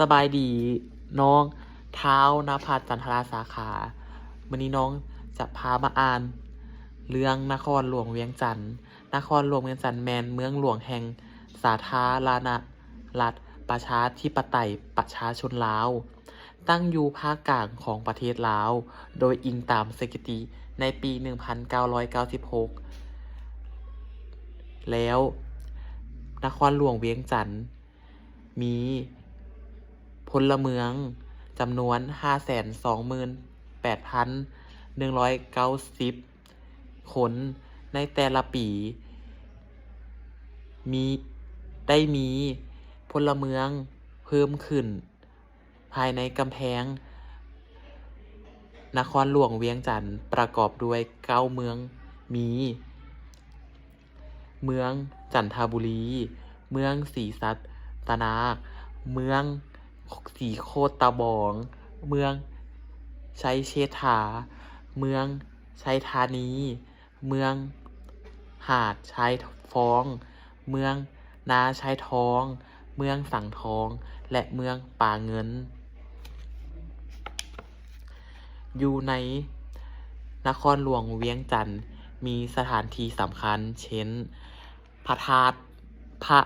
ສະບາຍດີ ນ້ອງທ້າວນະພັດ ຈັນທະລາສາຂາ. ມື້ນີ້ນ້ອງຈະພາມາອ່ານເລື່ອງນະຄອນຫຼວງວຽງຈັນ. ນະຄອນຫຼວງວຽງຈັນແມ່ນເມືອງຫຼວງແຫ່ງສາທາລະນະລັດ ປະຊາທິປະໄຕ ປະຊາຊົນລາວ, ຕັ້ງຢູ່ພາກກາງຂອງປະເທດລາວ, ໂດຍອີງຕາມສະຖິຕິໃນປີໜຶ່ງພັນເກົ້າຮ້ອຍເກົ້າສິບຫົກແລ້ວ. ນະຄອນຫຼວງວຽງຈັນ ມີພົນລະເມືອງຈຳນວນຫ້າແສນສອງໝື່ນແປດພັນໜຶ່ງຮ້ອຍເກົ້າສິບຄົນໃນແຕ່ລະປີ, ມີ ໄດ້ມີພົນລະເມືອງເພີ່ມຂຶ້ນ. ພາຍໃນກຳແພງນະຄອນຫຼວງວຽງຈັນປະກອບດ້ວຍເກົ້າເມືອງ ມີ ເມືອງຈັນທະບູລີ, ເມືອງສີສັດຕະນາກ, ເມືອງສີໂຄດຕະບອງ, ເມືອງໄຊເຊດຖາ, ເມືອງໄຊທານີ, ເມືອງຫາດຊາຍຟອງ, ເມືອງນາຊາຍທອງ, ເມືອງສັງທອງ ແລະ ເມືອງປາເງິນ. ຢູ່ໃນນະຄອນຫຼວງວຽງຈັນ ມີສະຖານທີ່ສຳຄັນ ເຊັ່ນ ພະທາດ ພະ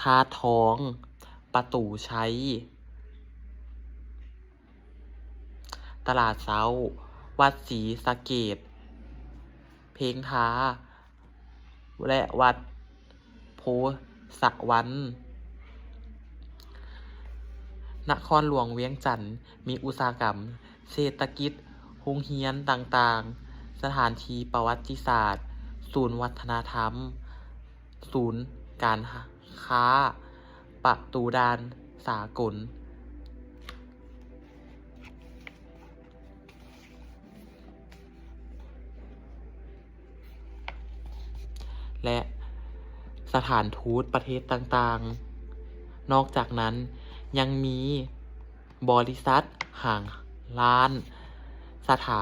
ທາດທອງ, ປະຕູໄຊ, ຕະຫຼາດເຊົ້າ, ວັດສີສະເກດ, ເພັງທາ ແລະ ວັດໂພສະວັນ. ນະຄອນຫຼວງວຽງຈັນມີອຸດສາຫະກຳ, ເສດຖະກິດ, ໂຮງຮຽນຕ່າງໆ, ສະຖານທີ່ປະຫວັດຕິສາດ, ສູນວັດທະນະທຳ, ສູນການຄ້າ, ປະຕູດ່ານສາກົນ ແລະ ສະຖານທູດປະເທດຕ່າງໆ. ນອກຈາກນັ້ນຍັງມີບໍລິສັດຫ້າງຮ້ານ, ສະຖາ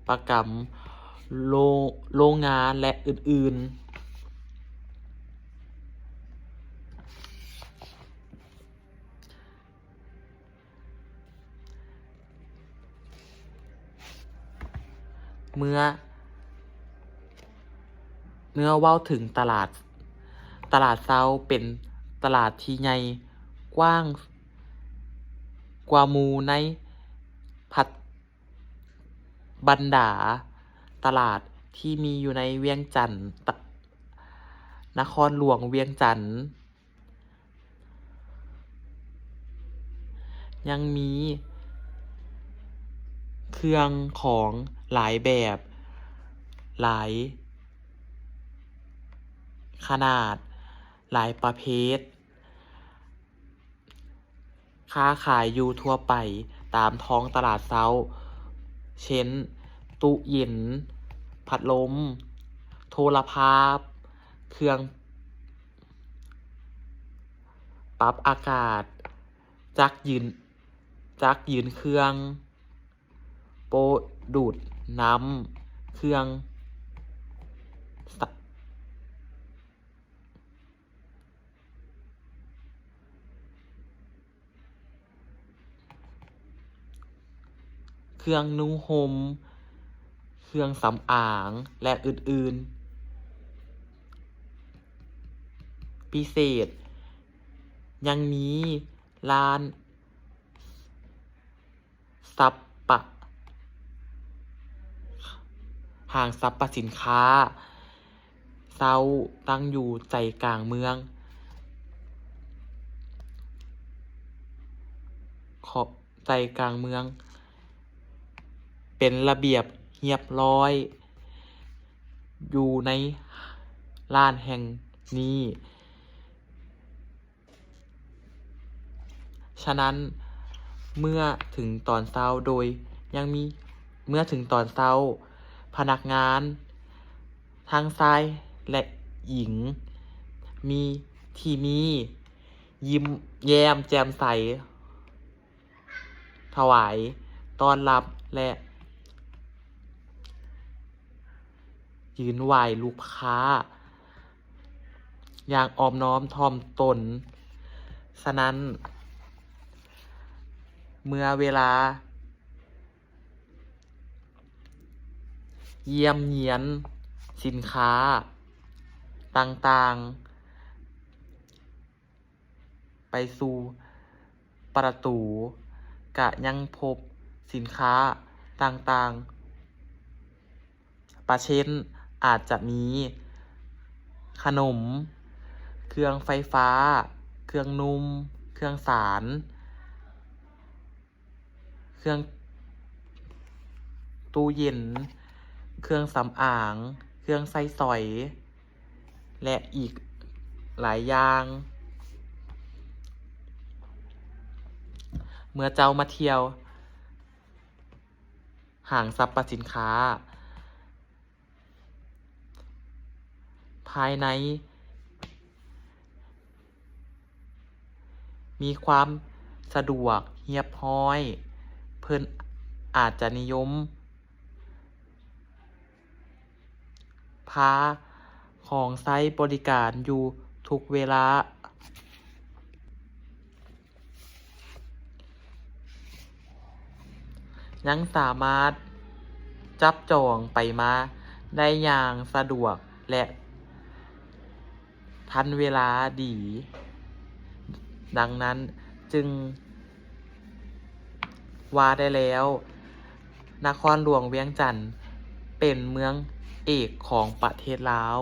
ປະກຳ, ໂລງ ໂລງງານ ແລະ ອື່ນໆ. ເມື່ອ ເມື່ອເວົ້າເຖິງຕະຫຼາດ, ຕະຫຼາດເຊົ້າເປັນຕະຫຼາດທີ່ໃຫຍ່ກວ້າງກວ່າໝູ່ໃນພັດ ບັນດາຕະຫຼາດທີ່ມີຢູ່ໃນວຽງຈັນ, ນະຄອນຫຼວງວຽງຈັນ ຍັງມີເຄື່ອງຂອງຫຼາຍແບບ, ຫຼາຍຂະໜາດ, ຫຼາຍປະເພດ. ຄ້າຂາຍຢູ່ທົ່ວໄປຕາມທ້ອງຕະຫຼາດເຊົ້າ ເຊັ່ນ ຕູ້ເຢັນ, ພັດລົມ, ໂທລະພາບ, ເຄື່ອງປັບອາກາດ, ຈັກຢືນ, ຈັກຢືນເຄື່ອງ, ໂປ້ດູດນ້ຳ, ເຄື່ອງ ເຄື່ອງນຸ່ງຫົ່ມ, ເຄື່ອງສຳອາງ ແລະ ອື່ນໆ. ພິເສດ, ຍັງມີຮ້ານ ສັບປະ ຫ້າງສັບປະສິນຄ້າເຊົ້າ ຕັ້ງຢູ່ໃຈກາງເມືອງ ເຂາະ ໃຈກາງເມືອງ ເປັນລະບຽບຮຽບຮ້ອຍ ຢູ່ໃນຮ້ານແຫ່ງນີ້. ສະນັ້ນ ເມື່ອເຖິງຕອນເຊົ້າ ໂດຍຍັງມີ ເມື່ອເຖິງຕອນເຊົ້າ ພະນັກງານທັງຊາຍ ແລະ ຍິງ ມີ ທີ່ມີ ຍິ້ມແຍ້ມແຈ່ມໃສ ຖວາຍຕ້ອນຮັບ ແລະ ຢືນໄຫວ້ລູກຄ້າ. ຢ່າງອ່ອນນ້ອມຖ່ອມຕົນ. ສະນັ້ນ, ເມື່ອເວລາຢ້ຽມຢຽນສິນຄ້າຕ່າງໆ ໄປສູ່ປະຕູ ກະຍັງພົບສິນຄ້າຕ່າງໆ ປະເຊັ່ນ ອາດຈະມີຂະໜົມ, ເຄື່ອງໄຟຟ້າ, ເຄື່ອງນຸ່ມ, ເຄື່ອງສານ, ເຄື່ອງຕູ້ເຢັນ, ເຄື່ອງສຳອາງ, ເຄື່ອງໃຊ້ສອຍ ແລະ ອີກຫຼາຍຢ່າງ. ເມື່ອເຈົ້າມາທ່ຽວຫ້າງສັບພະສິນຄ້າ, ພາຍໃນມີຄວາມສະດວກຮຽບຮ້ອຍ, ເພິ່ນອາດຈະນິຍົມພາຂອງໃຊ້ບໍລິການຢູ່ທຸກເວລາ. ຍັງສາມາດຈັບຈອງໄປມາໄດ້ຢ່າງສະດວກ ແລະ ທັນເວລາດີ. ດັ່ງນັ້ນຈຶ່ງວ່າໄດ້ແລ້ວ, ນະຄອນຫຼວງວຽງຈັນເປັນເມືອງເອກຂອງປະເທດລາວ.